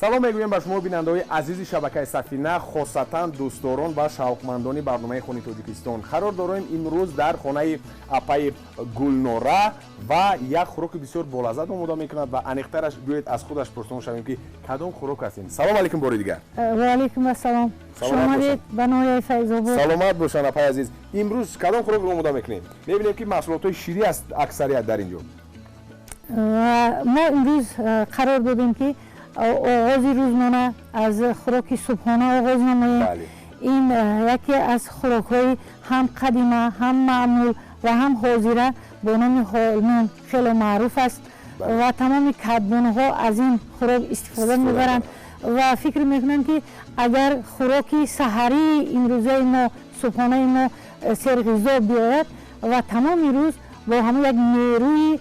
Салом мегӯем ба шумо, бинандаҳои азизи шабакаи Сафина, хосатан дӯстдорон ва шавқмандони барномаи Хони Тоҷикистон. Қарор дорем имрӯз дар хонаи апаи Гулнора ва як хӯроки бисёр болаззат омода мекунад ва аниқтараш биёед, аз худаш пурсон шавем, ки кадом хӯрок аст ин. Салом алейкум бори дигар. Ва алейкум ассалом, хуш омадед ба ноҳияи Файзобод. Саломат бошанд, апаи азиз. Имрӯз кадом хӯрокро омода мекунем? Мебинем, ки маҳсулотҳои ширӣ аст аксарият дар ин ҷо. Мо имрӯз қарор додем, ки оғози рӯзмона аз хӯроки субҳона оғоз намоем. Ин яке аз хӯрокҳои ҳам қадима, ҳам маъмул ва ҳам ҳозира бо номи ҳолмон хеле маъруф аст ва тамоми кадбонуҳо аз ин хӯрок истифода мебаранд ва фикр мекунам, ки агар хӯроки саҳарии имрӯзаи мо, субҳонаи мо серғизо биёяд ва тамоми рӯз бо ҳамон як нерӯи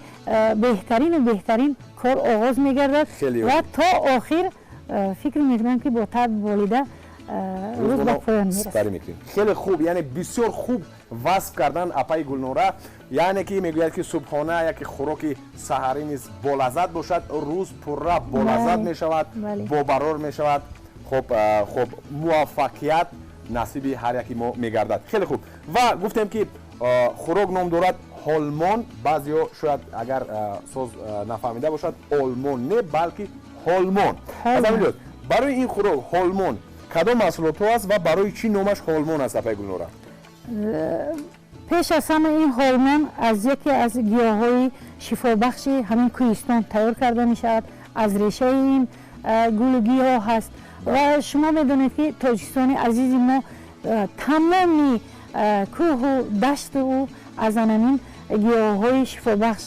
беҳтарину беҳтарин кор оғоз мегардад ва то охир, фикр мекунам, ки бо таб болида рӯз ба поён мерасад. Хеле хуб, яъне бисёр хуб васф кардан апаи Гулнора, яъне ки мегӯяд, ки субҳона яке хӯроки саҳарӣ низ болаззат бошад, рӯз пурра болаззат мешавад, бобарор мешавад. Хуб, муваффақият насиби ҳар яки мо мегардад. Хеле хуб, ва гуфтем, ки хӯрок ном дорад ҳолмон. Баъзеҳо шояд агар соз нафаҳмида бошад, олмон не, балки ҳолмон. Аз ҳамин лиҳоз, барои ин хӯрок ҳолмон кадом маҳсулотҳо аст ва барои чӣ номаш ҳолмон аст, апаи Гулнора? Пеш аз ҳама, ин ҳолмон аз яке аз гиёҳҳои шифобахши ҳамин кӯҳистон тайёр карда мешавад, аз решаи ин гулу гиёҳ ҳаст. Ва шумо медонед, ки Тоҷикистони азизи мо тамоми кӯҳу дашту ӯ аз анамин гиёҳҳои шифобахш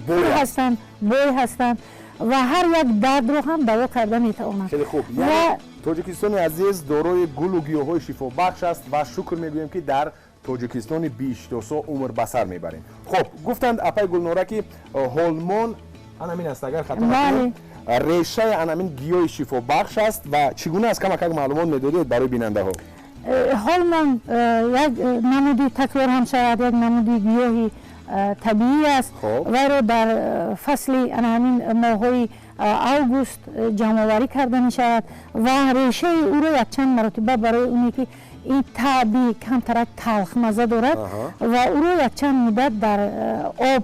пур ҳастанд, бой ҳастанд ва ҳар як дардро ҳам даво карда метавонанд. Хеле хуб, Тоҷикистони азиз дорои гулу гиёҳҳои шифобахш аст ва шукр мегӯем, ки дар Тоҷикистони биҳиштосо умр ба сар мебарем. Хуб, гуфтанд апаи Гулнора, ки ҳолмон анамин аст, агар хато решаи анамин гиёҳи шифобахш аст. Ва чӣ гуна аст, камакак маълумот медодед барои бинандаҳо? Ҳолмон як намуди, такрор ҳам шавад, як намуди гиёҳи табиӣ аст. Вайро дар фасли ана ҳамин моҳҳои август ҷамъоварӣ карда мешавад ва решаи ӯро якчанд маротиба, барои оне ки ин таъби камтарак талхмаза дорад, ва ӯро якчанд муддат дар об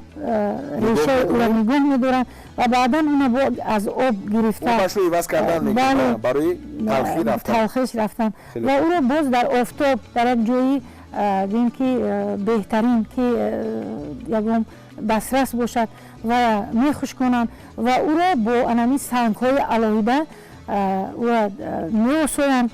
решаи ӯро нигоҳ медоранд ва баъдан уна бо аз об гирифта талхиш рафтан ва ӯро боз дар офтоб, дар як ҷои, гӯем ки, беҳтарин, ки ягон дастрас бошад, ва мехушконанд ва ӯро бо анами сангҳои алоҳида ӯро меосоянд,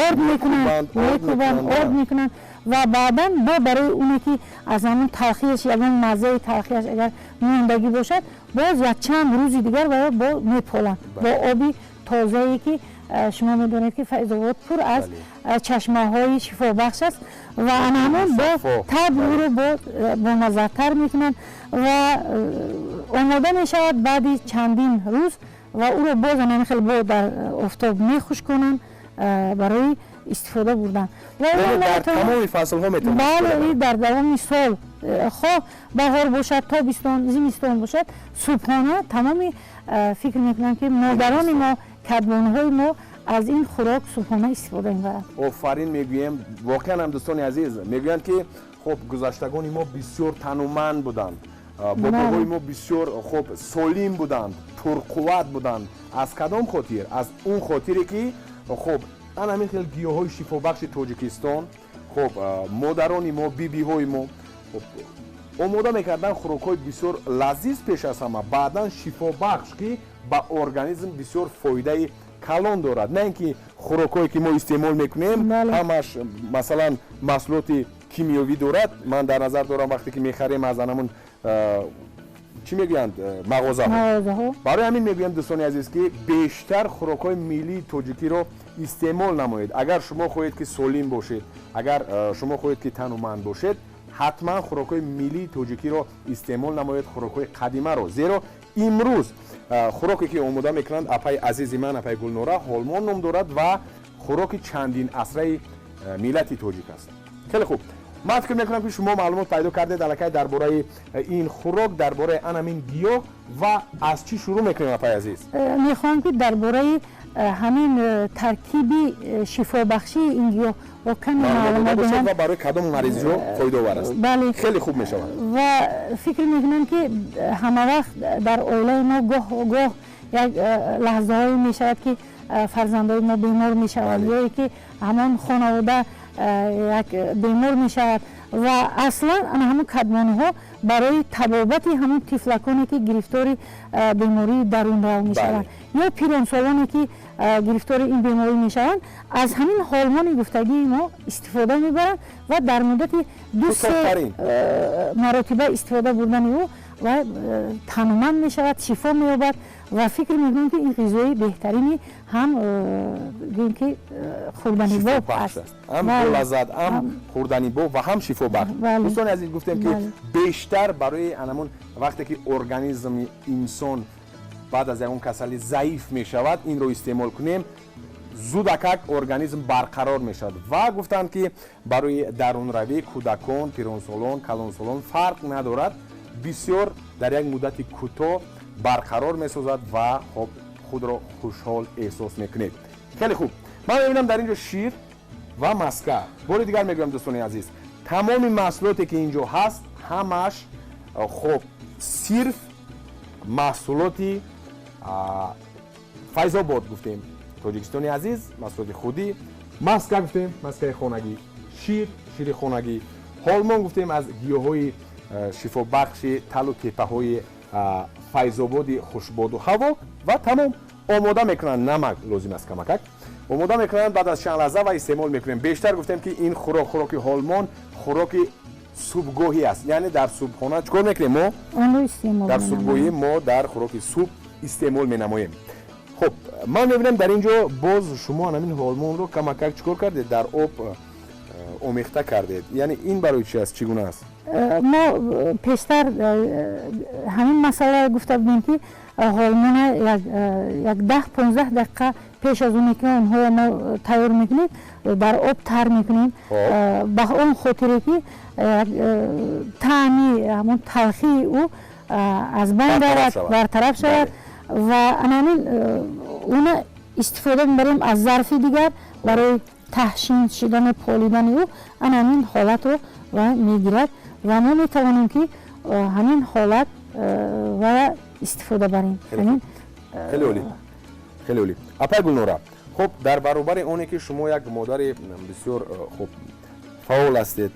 орд мекунанд, мекӯбанд, орд мекунанд ва баъдан бо барои оне ки аз ҳамон талхиаш ягон маззаи талхиаш агар мондагӣ бошад, боз якчанд рӯзи дигар ва бо меполанд бо оби тозае, ки шумо медонед, ки Файзобод пур аз чашмаҳои шифобахш аст ва ана ҳамон бо таб ӯро бомаззатар мекунанд ва омода мешавад баъди чандин рӯз ва ӯро боз ана хел бо дар офтоб мехушконанд барои истифода бурдан. Дар тамоми фаслҳо метавонад? Бале, дар давоми сол, хоҳ баҳор бошад, тобистон, зимистон бошад, субҳона тамоми, фикр мекунам, ки модарони мо, кадбонуҳои мо аз ин хӯрок субҳона истифода мебаранд. Офарин мегӯем. Воқеан ҳам, дӯстони азиз, мегӯянд, ки хуб, гузаштагони мо бисёр тануманд буданд, бобоҳои мо бисёр хуб, солим буданд, пурқувват буданд. Аз кадом хотир? Аз он хотире, ки хуб, ан ҳамин хел гиёҳҳои шифобахши Тоҷикистон, хуб, модарони мо, бибиҳои мо омода мекарданд хӯрокҳои бисёр лазиз пеш аз ҳама, баъдан шифобахш, ки ба организм бисёр фоидаи калон дорад. На ин ки хӯрокҳое, ки мо истеъмол мекунем, ҳамаш, масалан, маҳсулоти кимиёвӣ дорад. Ман дар назар дорам, вақте ки мехарем аз анамун, чӣ мегӯянд, мағозаҳо. Барои ҳамин мегӯям, дӯстони азиз, ки бештар хӯрокҳои миллии тоҷикиро истеъмол намоед. Агар шумо хоҳед, ки солим бошед, агар шумо хоҳед, ки тануманд бошед, ҳатман хӯрокҳои миллии тоҷикиро истеъмол намоед, хӯрокҳои қадимаро. Зеро имрӯз хӯроке, ки омода мекунанд апаи азизи ман, апаи Гулнора, ҳолмон ном дорад ва хӯроки чандин асраи миллати тоҷик аст. Хеле хуб. Ман фикр мекунам, ки шумо маълумот пайдо кардед аллакай дар бораи ин хӯрок, дар бораи анамин гиёҳ. Ва аз чӣ шурӯъ мекунем, апаи азиз? Мехоҳам, ки дар бораи ҳамин таркиби шифобахшии ин гиёҳ бо каме маълумот диҳам. Ва барои кадом маризиҳо фоидаовар аст. Бале. Хеле хуб мешавад. Ва фикр мекунам, ки ҳамавақт дар оилаи мо гоҳ гоҳ як лаҳзаҳое мешавад, ки фарзандои мо бемор мешаванд ё ки ҳамон хонавода як бемор мешавад. Ва аслан ана ҳамон кадбонуҳо барои табобати ҳамон тифлаконе, ки гирифтори бемории дарунрав мешаванд, ё пиронсолоне, ки гирифтори ин беморӣ мешаванд, аз ҳамин ҳолмони гуфтагии мо истифода мебаранд ва дар муддати 2-се маротиба истифода бурдани ӯ ва тануманд мешавад, шифо меёбад. Ва фикр мекунам, ки ин ғизои беҳтарини ҳам, гӯем ки, хӯрданибоб аст. Ҳам лаззат, ҳам хӯрданибоб ва ҳам шифобахш. Дӯстони азиз, гуфтем, ки бештар барои анамон вақте ки организми инсон баъд аз ягон касалӣ заиф мешавад, инро истеъмол кунем, зудакак организм барқарор мешавад. Ва гуфтанд, ки барои дарунравӣ, кӯдакон, пиронсолон, калонсолон фарқ надорад, бисёр дар як муддати кӯтоҳ барқарор месозад ва хоб худро хушҳол эҳсос мекунед. Хеле хуб, ман мебинам, дар ин ҷо шир ва маска. Бори дигар мегӯям, дӯстони азиз, тамоми маҳсулоте, ки ин ҷо ҳаст, ҳамаш хоб сирф маҳсулоти Файзобод гуфтем, Тоҷикистони азиз, маҳсулоти худӣ. Маска гуфтем, маскаи хонагӣ, шир, шири хонагӣ, ҳолмон гуфтем, аз гиёҳҳои шифобахши талу теппаҳои Файзободи хушбоду ҳаво. Ва тамом, омода мекунанд. Намак лозим аст камакак. Омода мекунанд баъд аз чанд лаҳза ва истеъмол мекунем. Бештар гуфтем, ки ин хӯрок, хӯроки ҳолмон, хӯроки субҳгоҳӣ аст, яъне дар субҳхона чӣ кор мекунем мо? Дар субҳгоҳӣ мо дар хӯроки субҳ истеъмол менамоем. Хуб, ман мебинам, дар ин ҷо боз шумо ҳамин ҳолмонро камакак чӣ кор кардед? Дар об омехта кардед. Яъне ин барои чи аст, чӣ гуна аст? Мо пештар ҳамин масъаларо гуфта будем, ки ҳолмона як 10-15 дақиқа пеш аз оне ки онҳоро мо тайёр мекунем, дар об тар мекунем, ба он хотире ки таъми ҳамон талхии ӯ аз байн равад, бартараф шавад. Ва анамин уна истифода мебарем аз зарфи дигар барои таҳшин шидану полидани ӯ. Ана ҳамин ҳолатро ва мегирад ва мо метавонем, ки ҳамин ҳолат ва истифода барем. Хеле олӣ, хеле олӣ, апай Гулнора. Хуб, дар баробари оне ки шумо як модари бисёр хуб фаъол ҳастед,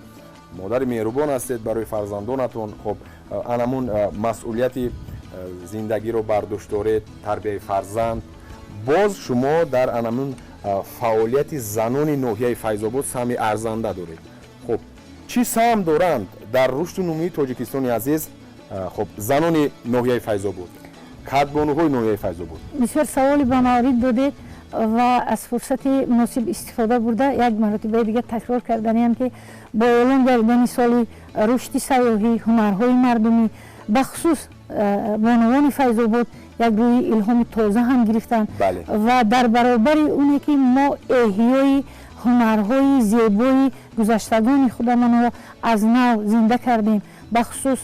модари меҳрубон ҳастед барои фарзандонатон, хуб, анамун масъулияти зиндагиро бар дӯш доред, тарбияи фарзанд, боз шумо дар анамун фаъолияти занони ноҳияи Файзобод саҳми арзанда доред. Хуб, чӣ саҳм доранд дар рушду нумӯи Тоҷикистони азиз, хуб, занони ноҳияи Файзобод, кадбонуҳои ноҳияи Файзобод? Бисёр саволи бамаврид додед ва аз фурсати муносиб истифода бурда, як маротибаи дигар такрор карданиам, ки бо эълон гардидани соли рушди сайёҳӣ, ҳунарҳои мардумӣ, бахусус бонувони Файзобод як рӯи илҳоми тоза ҳам гирифтанд. Ва дар баробари оне ки мо эҳёи ҳунарҳои зебои гузаштагони худамонро аз нав зинда кардем, бахусус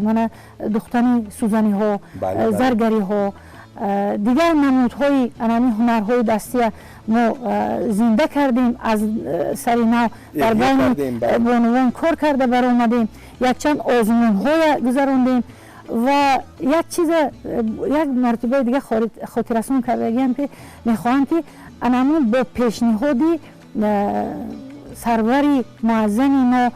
мана духтани сӯзаниҳо, заргариҳо, дигар намудҳои анами ҳунарҳои дастия мо зинда кардем, аз сари нав дар байни бонувон кор карда баромадем, якчанд озмунҳоя гузарондем. Ва як чиза як маротибаи дигар хотиррасон кардагиам, ки мехоҳам, ки анамун бо пешниҳоди сарвари муаззами мо,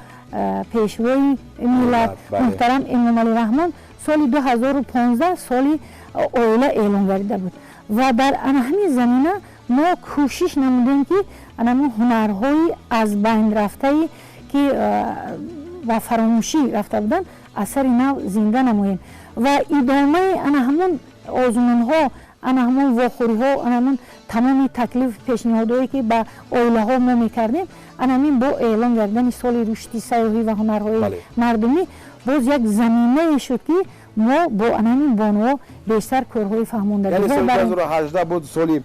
пешвои миллат муҳтарам Эмомалӣ Раҳмон, соли 2015 соли оила эълон гардида буд ва дар ана ҳамин замина мо кӯшиш намудем, ки анамун ҳунарҳои аз байн рафтае, ки ба фаромӯшӣ рафта буданд, аз сари нав зинда намоем. Ва идомаи ана ҳамон озмунҳо ана ҳамон вохӯриҳо, ана ҳамон тамоми таклиф пешниҳодҳое ки ба оилаҳо мо мекардем, ана ҳамин бо эълон гардидани соли рушди сайёҳӣ ва ҳунарҳои мардумӣ боз як заминае шуд, ки мо бо ана ҳамин бонуҳо бештар корҳои фаҳмондагӣ. Яъне соли 2018 буд соли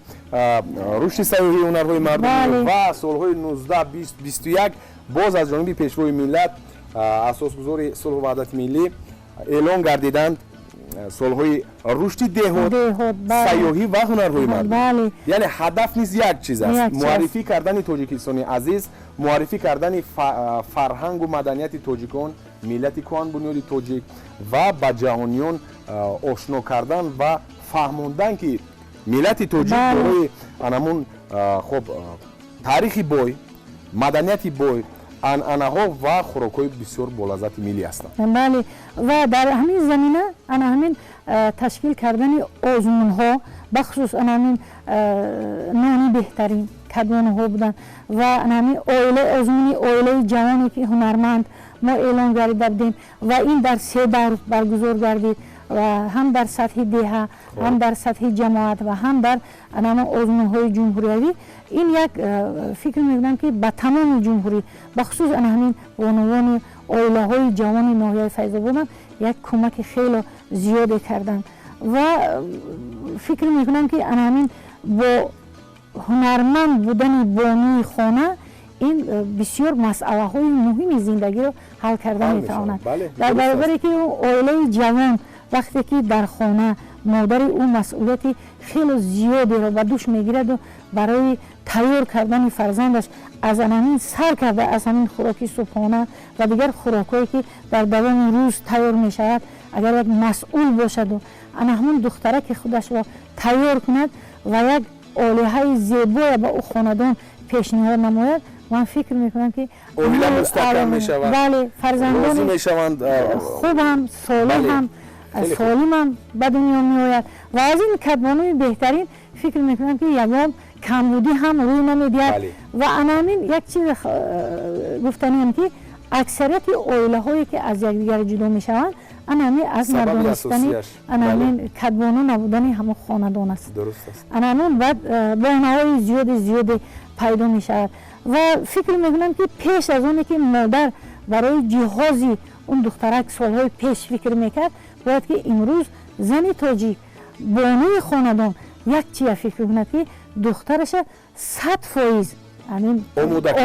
рушди сайёҳии ҳунарҳои мардумӣ ва солҳои 19, 20, 21 боз аз ҷониби Пешвои миллат, асосгузори сулҳу ваҳдати миллӣ эълон гардиданд солҳои рушди деҳот, сайёҳӣ ва ҳунарҳои мардумӣ. Яъне ҳадаф низ як чиз аст: муаррифӣ кардани Тоҷикистони азиз, муаррифӣ кардани фарҳангу маданияти тоҷикон, миллати кӯҳанбунёди тоҷик ва ба ҷаҳониён ошно кардан ва фаҳмондан, ки миллати тоҷик дорои анамун хоб таърихи бой, маданияти бой, анъанаҳо ва хӯрокҳои бисёр болаззати миллӣ ҳастанд. Бале, ва дар ҳамин замина ана ҳамин ташкил кардани озмунҳо, бахусус ана ҳамин нони беҳтарин кадбонуҳо буданд ва ана ҳамин оила, озмуни оилаи ҷавоне ки ҳунарманд мо эълон гардида будем ва ин дар се давр баргузор гардид ва ҳам дар сатҳи деҳа, ҳам дар сатҳи ҷамоат ва ҳам дар ана ҳамон озмунҳои ҷумҳуриявӣ. Ин як фикр мекунам, ки ба тамоми ҷумҳурӣ, бахусус ана ҳамин бонувони оилаҳои ҷавони ноҳияи Файзободам як кӯмаки хеле зиёде карданд ва фикр мекунам, ки ана ҳамин бо ҳунарманд будани бонуи хона ин бисёр масъалаҳои муҳими зиндагиро ҳал карда метавонад. Дар баробаре ки оилаи ҷавон вақте ки дар хона модари ӯ масъулияти хеле зиёдеро ба дӯш мегираду барои тайёр кардани фарзандаш аз ҳамин сар карда, аз ҳамин хӯроки субҳона ва дигар хӯрокҳое ки дар давоми рӯз тайёр мешавад, агар як масъул бошаду ана ҳамон духтараки худашро тайёр кунад ва як олиҳаи зебоя ба ӯ хонадон пешниҳод намояд, ман фикр мекунам, ки оила мустаҳкам мешавад. Бале, фарзандони мешаванд, хубам, солеҳам, солимам ба дунё меояд ва аз ин кадбонуи беҳтарин фикр мекунам, ки ягон камбудӣ ҳам рӯй намедиҳад. Ва ана ҳамин як чиз гуфтаниам, ки аксарияти оилаҳое ки аз якдигар ҷудо мешаванд, ана ҳамин аз надонистани ана ҳамин кадбону набудани ҳамон хонадон аст. Ана ҳамон баъд баҳонаҳои зиёди зиёде пайдо мешавад ва фикр мекунам, ки пеш аз оне ки модар барои ҷиҳози он духтарак солҳои пеш фикр мекард, бояд ки имрӯз зани тоҷик, бонуи хонадон як чия фикр кунад, ки духтараша 100%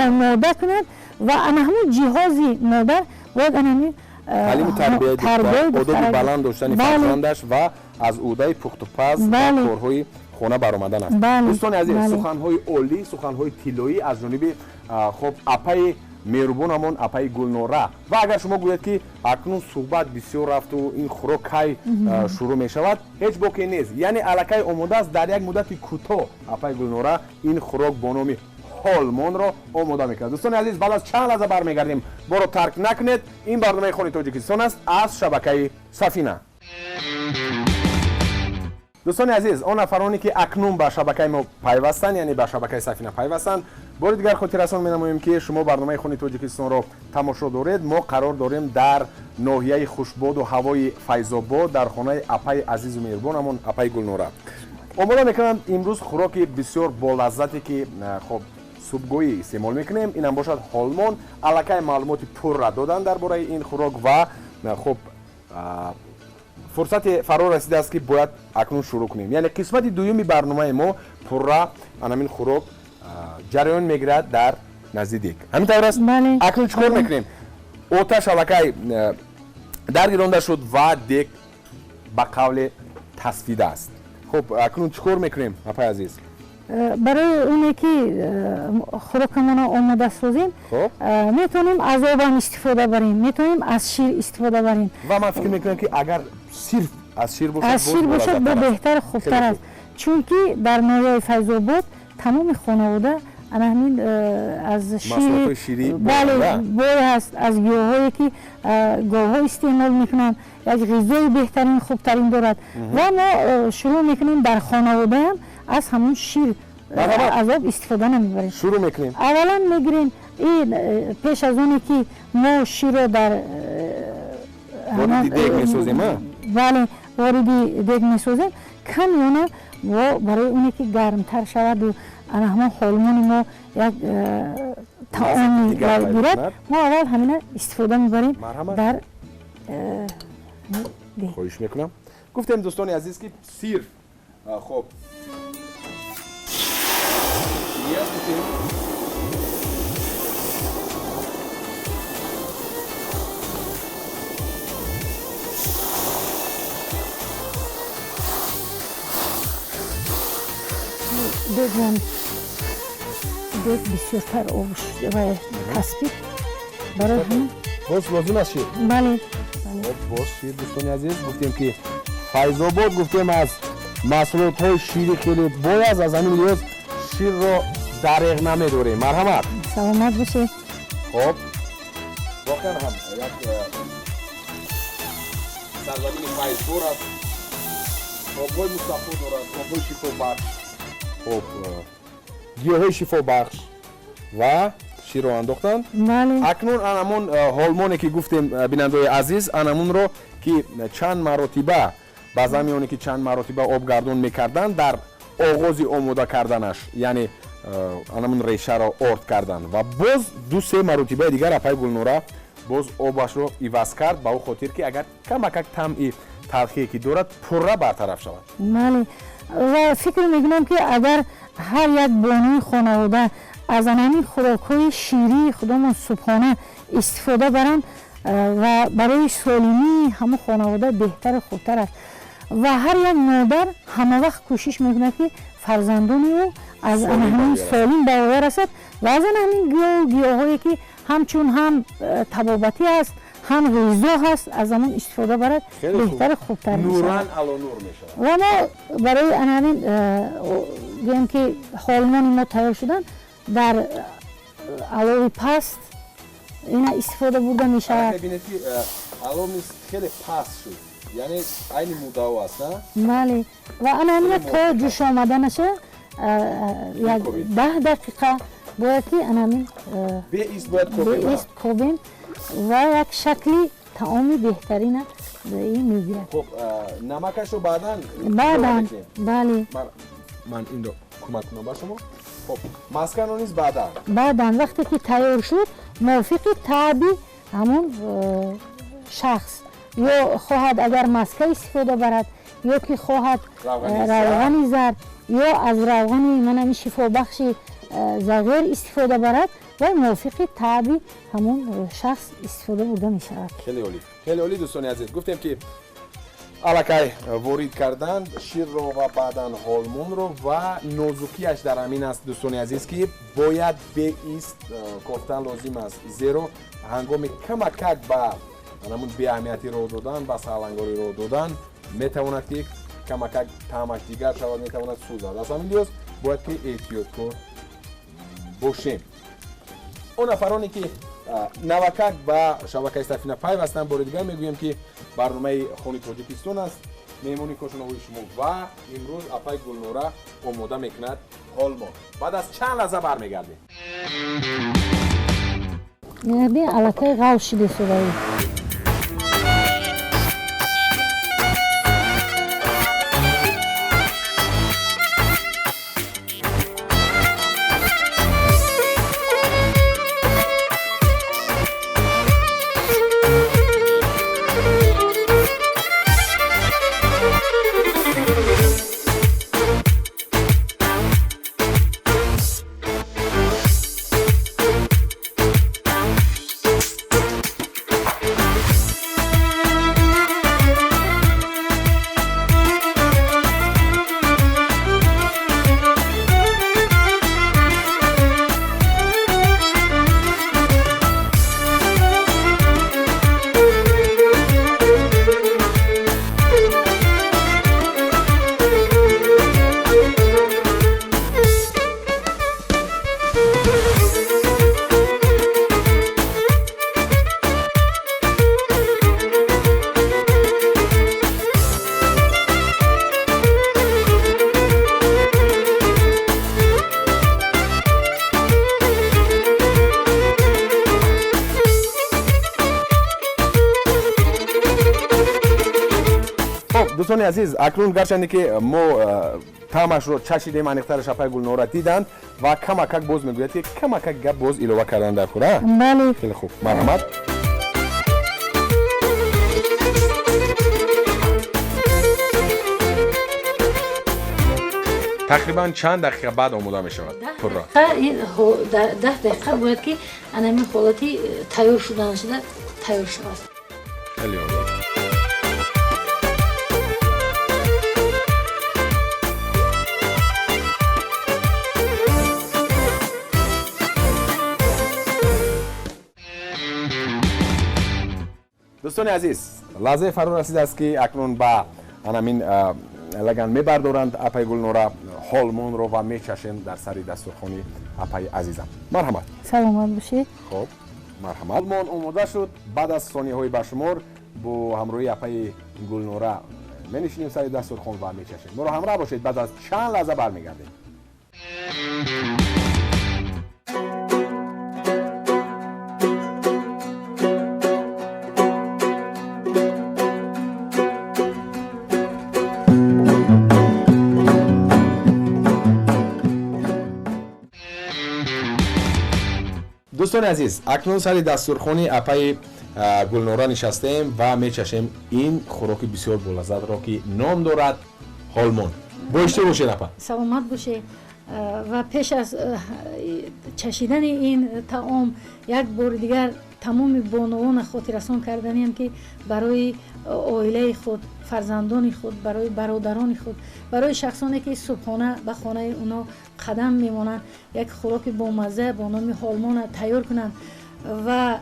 омода кунад ва ана ҳамун ҷиҳози модар бояд ана ҳамин таълиму тарбияи духтар, одоби баланд доштани фарзандаш ва аз ӯҳдаи пухтупаз ва корҳои хона баромадан аст. Дӯстони азиз, суханҳои олӣ, суханҳои тиллоӣ аз ҷониби хоб апаи меҳрубонамон, апаи Гулнора. Ва агар шумо гӯяд, ки акнун суҳбат бисёр рафту ин хӯрок кай шурӯъ мешавад, ҳеҷ боке нест, яъне аллакай омода аст. Дар як муддати кӯтоҳ апаи Гулнора ин хӯрок бо номи ҳолмонро омода мекунад. Дӯстони азиз, баъд аз чанд лаҳза бармегардем, боро тарк накунед. Ин барномаи Хони Тоҷикистон аст аз шабакаи Сафина. Дӯстони азиз, он нафароне ки акнун ба шабакаи мо пайвастанд, яъне ба шабакаи Сафина пайвастанд, бори дигар хотиррасон менамоем, ки шумо барномаи Хони Тоҷикистонро тамошо доред. Мо қарор дорем дар ноҳияи хушбоду ҳавои Файзобод, дар хонаи апаи азизу меҳрубонамон, апаи Гулнора. Омода мекунанд имрӯз хӯроки бисёр болаззате, ки хоб субҳгоҳӣ истеъмол мекунем, инам бошад ҳолмон. Аллакай маълумоти пурра доданд дар бораи ин хӯрок ва хоб фурсате фаро расидааст, ки бояд акнун шурӯъ кунем. Яъне қисмати дуюми барномаи мо пурра анамин хӯрок ҷараён мегирад дар назди дег. Ҳамин тавр аст? Акнун чӣ кор мекунем? Оташ аллакай даргиронда шуд ва дег ба қавле тасфида аст. Хуб, акнун чӣ кор мекунем, апаи азиз? Барои оне ки хӯрокамонро омода созем, метавонем аз обам истифода барем, метавонем аз шир истифода барем. Ва ман фикр мекунам, ки агар сирф аз шир бошад, аз шир бошад, бо беҳтар, хубтар аст, чунки дар ноҳияи Файзобод тамоми хонавода ана ҳамин аз шир, бале, бой ҳаст, аз гиёҳҳое ки говҳо истеъмол мекунанд, як ғизои беҳтарин, хубтарин дорад. Ва мо шурӯъ мекунем дар хонаводаам аз ҳамон шир, аз об истифода намебарем. Шурӯъ мекунем. Аввалан мегирем ин пеш аз оне ки мо ширро дар вориди дег месозем. Бале, вориди дег месозем, ками она Мо барои оне ки гармтар шаваду ана ҳамон ҳолмони мо як таоми гирад, мо аввал ҳамина истифода мебарем дар. Хоҳиш мекунам. Гуфтем, дӯстони азиз, ки сир хоб гуфтем. Дегмон дег бисёртар об ва каспид, барои ҳамин боз лозим аст шир. Бале. Боз шир, дӯстони азиз. Гуфтем ки Файзобод, гуфтем, аз маҳсулотҳои шири хеле бой аст, аз ҳамин лиҳоз ширро дареғ намедорем. Марҳамат. Саломат бошед. Хоб, воқеан ҳам як сарзамини файзбор аст, обҳои мустафо дорад, обҳои шифобахш, хоб, гиёҳҳои шифобахш ва ширро андохтанд. Акнун анамон ҳолмоне ки гуфтем, бинандаои азиз, анамонро ки чанд маротиба, ба замми оне ки чанд маротиба обгардон мекарданд дар оғози омода карданаш, яъне анамон решаро орд кардан ва боз 2-3 маротибаи дигар апаи Гулнора боз обашро иваз кард, ба ӯ хотир ки агар камакак таъми талхие ки дорад, пурра бартараф шавад. Бале, ва фикр мекунам ки агар ҳар як бонуи хонавода аз анамин хӯрокҳои ширии худамон субҳона истифода баранд, ва барои солимии ҳамон хонавода беҳтару хубтар аст. Ва ҳар як модар ҳамавақт кӯшиш мекунад, ки фарзандони ӯ аз ҳамин солим ба воя расад ва аз ҳамин гиёҳу гиёҳҳое ки ҳамчун ҳам табобатӣ аст, ҳам ғизо ҳаст, аз ҳамон истифода барад, беҳтару хубтар мешавад. Ва мо барои ҳамин гӯем ки ҳолмони мо тайёр шудан дар алови паст ина истифода бурда мешавад. Бинед ки алов низ хеле паст шуд, яъне айни муддао аст, на? Бале, ва ана ҳамина то ҷӯш омаданаша як 10 дақиқа бояд ки ана ҳамин беист бояд кобем, беист кобем ва як шакли таоми беҳтарина мегирад. Хоб, намакашро баъдан? Баъдан, бале. Ман инро кӯмак кунам ба шумо. Хоб, масканро низ баъдан? Баъдан, вақте ки тайёр шуд, мувофиқи таъби ҳамон шахс, ё хоҳад агар маска истифода барад, ё ки хоҳад равғани зард, ё аз равғани манами шифобахши зағир истифода барад, ва мувофиқи таъби ҳамон шахс истифода бурда мешавад. Хеле олӣ, хеле олӣ. Дӯстони азиз, гуфтем ки аллакай ворид кардан ширро ва баъдан ҳолмонро, ва нозукиаш дар ҳамин аст, дӯстони азиз, ки бояд беист кофтан лозим аст, зеро ҳангоми камакак ба ҳамун беаҳамиятӣ роҳ додан, ба саҳлангорӣ роҳ додан, метавонад ки камакак таъмаш дигар шавад, метавонад сӯзад. Аз ҳамин лиҳоз бояд ки эҳтиёткор бошем. Он нафароне ки навакак ба шабакаи Сафина пайвастанд, бори дигар мегӯем ки барномаи Хони Тоҷикистон аст, меҳмони кошонаҳои шумо, ва имрӯз апаи Гулнора омода мекунад ҳолмон. Баъд аз чанд лаҳза бармегардем. Аллакай ғалш шуде судаи. Дӯстони азиз, акнун гарчанде ки мо таъмашро чашидем, аниқтараш апаи Гулнора диданд ва камакак боз мегӯяд, ки камакак гап боз илова кардан дар кора. Бале. Хеле хуб, марҳамат. Тақрибан чанд дақиқа баъд омода мешавад? Пурра 10 дақиқа бояд ки анамин ҳолати тайёр шудан шуда тайёр шавад. Хеле олӣ. Дӯстони азиз, лаҳзаи фаро расидааст, ки акнун ба анамин лаган мебардоранд апаи Гулнора ҳолмонро ва мечашем дар сари дастурхони апаи азизам. Марҳамат. Саломат бошед. Хуб, марҳамат. Ҳолмон омода шуд. Баъд аз сонияҳои баршумор бо ҳамроҳии апаи Гулнора менишинем сари дастурхон ва мечашем. Моро ҳамроҳ бошед, баъд аз чанд лаҳза бармегардем. Дӯстони азиз, акнун сари дастурхони апаи Гулнора нишастем ва мечашем ин хӯроки бисёр болаззатро, ки ном дорад ҳолмон. Бо иштиҳо бошед, апа. Саломат бошед. Ва пеш аз чашидани ин таом як бори дигар тамоми бонувона хотиррасон карданиам, ки барои оилаи худ, фарзандони худ, барои бародарони худ, барои шахсоне ки субҳона ба хонаи оно қадам мемонанд, як хӯроки бомазза бо номи ҳолмона тайёр кунанд. Ва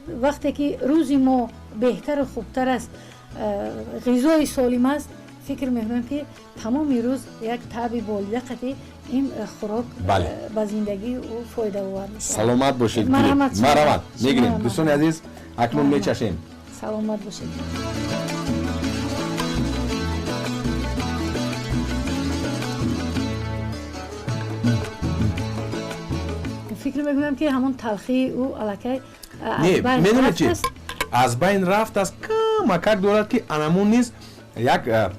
вақте ки рӯзи мо беҳтару хубтар аст, ғизои солим аст, фикр мекунам, ки тамоми рӯз як таъби болида қати ин хӯрок ба зиндагии ӯ фоидаовар мешавад. Саломат бошед. Марҳамат, мегирем. Дӯстони азиз, акнун мечашем. Саломат бошед. Фикр мекунам, ки ҳамон талхии ӯ аллакай медонед чи, аз байн рафтааст. Камакак дорад, ки анамун низ як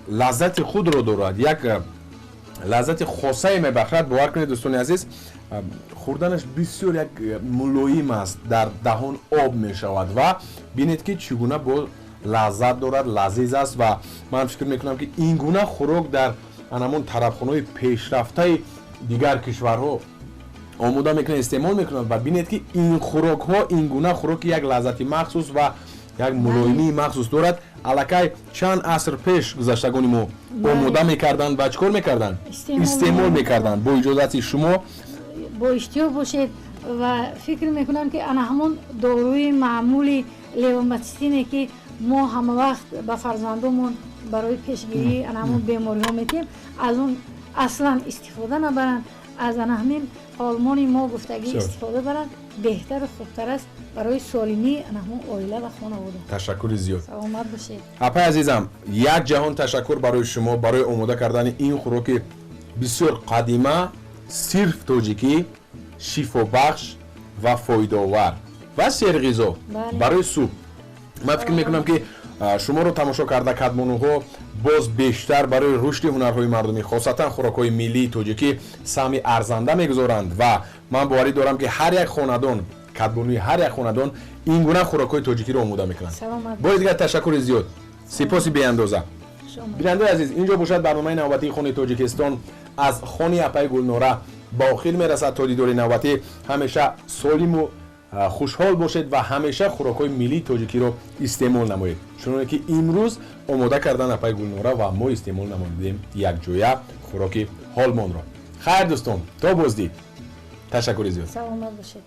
лаззати худро дорад, як лаззати хосае мебахшад. Бовар кунед, дӯстони азиз, хӯрданаш бисёр як мулоим аст, дар даҳон об мешавад. Ва бинед, ки чӣ гуна бо лаззат дорад, лазиз аст. Ва ман фикр мекунам, ки ин гуна хӯрок дар анамон тарабхонаҳои пешрафтаи дигар кишварҳо омода мекунанд, истеъмол мекунанд. Ва бинед, ки ин хӯрокҳо, ин гуна хӯроки як лаззати махсус ва як мулоимии махсус дорад, аллакай чанд аср пеш гузаштагони мо омода мекарданд ва чӣ кор мекарданд? Истеъмол мекарданд. Бо иҷозати шумо. Бо иштиёқ бошед. Ва фикр мекунам, ки ана ҳамон доруи маъмули левоматистине, ки мо ҳамавақт ба фарзандомон барои пешгирии ана ҳамон бемориҳо метиҳем, аз он аслан истифода набаранд, аз ана ҳамин ҳолмони мо гуфтагӣ истифода баранд, беҳтару хубтар аст барои солимии ана ҳамон оила ва хонавода. Ташаккури зиёд. Саломат бошед. Апаи азизам, як ҷаҳон ташаккур барои шумо, барои омода кардани ин хӯроки бисёр қадима, сирф тоҷикӣ, шифобахш ва фоидаовар ва серғизо барои субҳ. Ман фикр мекунам, ки шуморо тамошо карда кадбонуҳо боз бештар барои рушди ҳунарҳои мардумӣ, хосатан хӯрокҳои миллии тоҷикӣ, саҳми арзанда мегузоранд. Ва ман боварӣ дорам, ки ҳар як хонадон, кадбонуи ҳар як хонадон ин гуна хӯрокҳои тоҷикиро омода мекунанд. Бори дигар ташаккури зиёд, сипоси беандоза. Бинандаи азиз, инҷо бошад барномаи навбатии Хони Тоҷикистон аз хони апаи Гулнора ба охир мерасад. То дидори навбатӣ ҳамеша солиму хушҳол бошед ва ҳамеша хӯрокҳои миллии тоҷикиро истеъмол намоед, чуноне ки имрӯз омода кардан апаи Гулнора ва мо истеъмол намудем якҷоя хӯроки ҳолмонро. Хайр, дӯстон, то боздид. Ташаккури зиёд. Саломат бошед.